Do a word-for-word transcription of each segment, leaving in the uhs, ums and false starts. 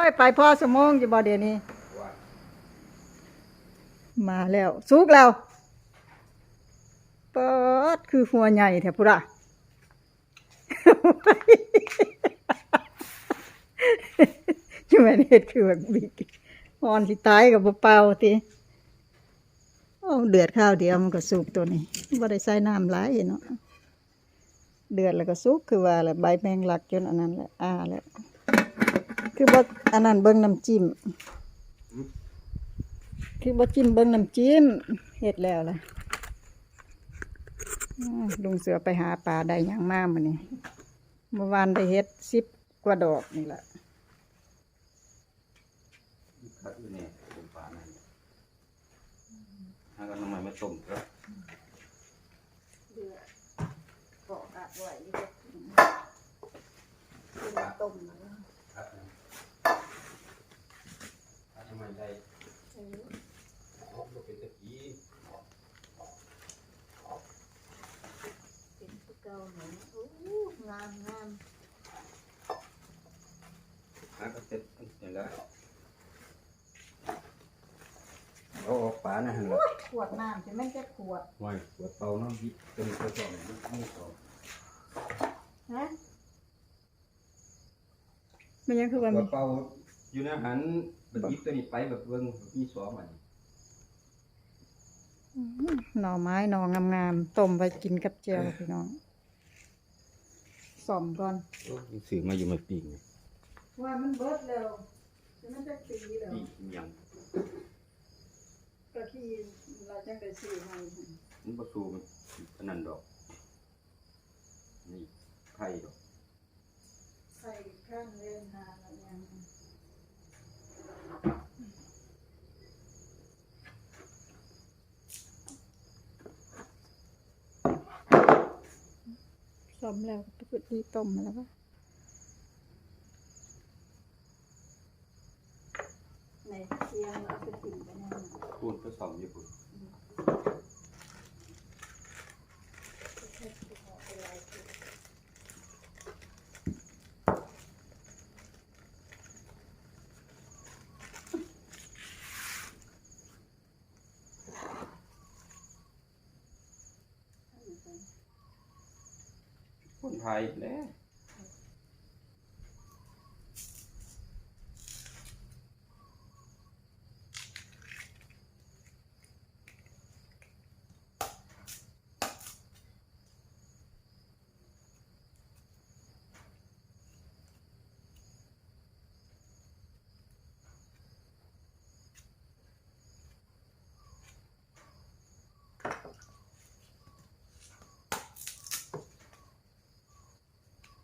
ไป ไปพอชั่วโมงอยู่บ่เดี๋ยวนี้ มาแล้ว สุกแล้ว เปิด คือหัวใหญ่แท้พุ้นล่ะ จะแม่นเฮ็ดคือบักบิ๊ก ฮ้อนสิตายก็บ่เป่าติ โอ้ เดือดคราวเดียวมันก็สุกตัวนี้ บ่ได้ใส่น้ำหลายเนาะ เดือดแล้วก็สุก คือว่าแหละ ใบแมงลักจนอันนั้นแหละ อ่าแล้ว คือบ่ อันนั้นเบิ่งน้ำจิ้ม คือบ่จิ้มเบิ่งน้ำจิ้ม เฮ็ดแล้วล่ะ อืม ลุงเสือไปหาปลาได้หยังมามื้อนี้ เมื่อวานได้เห็ดสิบกว่าดอกนี่แหละ คักอยู่เนี่ย ต้มปลานั่น หากันหน่อไม้มาต้มครับ เดือด เกาะกะไว้อยู่ ต้มแล้ว ครับ หาทำไมได้ เออ เอาบ่เป็นตะกี้ เป็นคือเก่าหน่อย โอ้ งามงาม หากระเต็ดนี่แหละ เอาออกปลานะหั่นล่ะ โอ้ย ขวดน้ำจะแม่นจะขวด ไว้ขวดเปล่าเนาะ บิดเป็นกระสอบนี่ นี่สอง ฮะ มันยังคือว่า ขว มี ดเปล่าอยู่ในหัน แบบหยิบตัวนี้ไปแบบเบิ่ง มีสองอัน อืม หน่อไม้หน่องามๆ ต้มไว้กินกับแจ่ว เออ พี่น้อง ซ่อมก่อน โอ้ย ซื้อมาอยู่มาปิ้ง ว่ามันเบิดแล้ว แต่มันจะปีแล้ว ปิ้งอิหยัง ก็ที่เราจังได้ซื้อมาหั่น มันบ่สู้มันอันนั้นดอก นี่ไข่ดอก ไข่ข้างเล่นนาแล้วยัง ซ่อมแล้วก็ไปดีต้มมาแล้วก็ ในเที่ยงแล้วเอาไปกินไปนั่นน่ะ พูดก็ซ่อมอยู่พู้น อืม คนไทยแหละ เ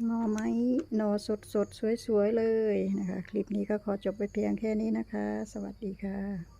หน่อไม้ หน่อสดๆ สวยๆ เลยนะคะ คลิปนี้ก็ขอจบไปเพียงแค่นี้นะคะ สวัสดีค่ะ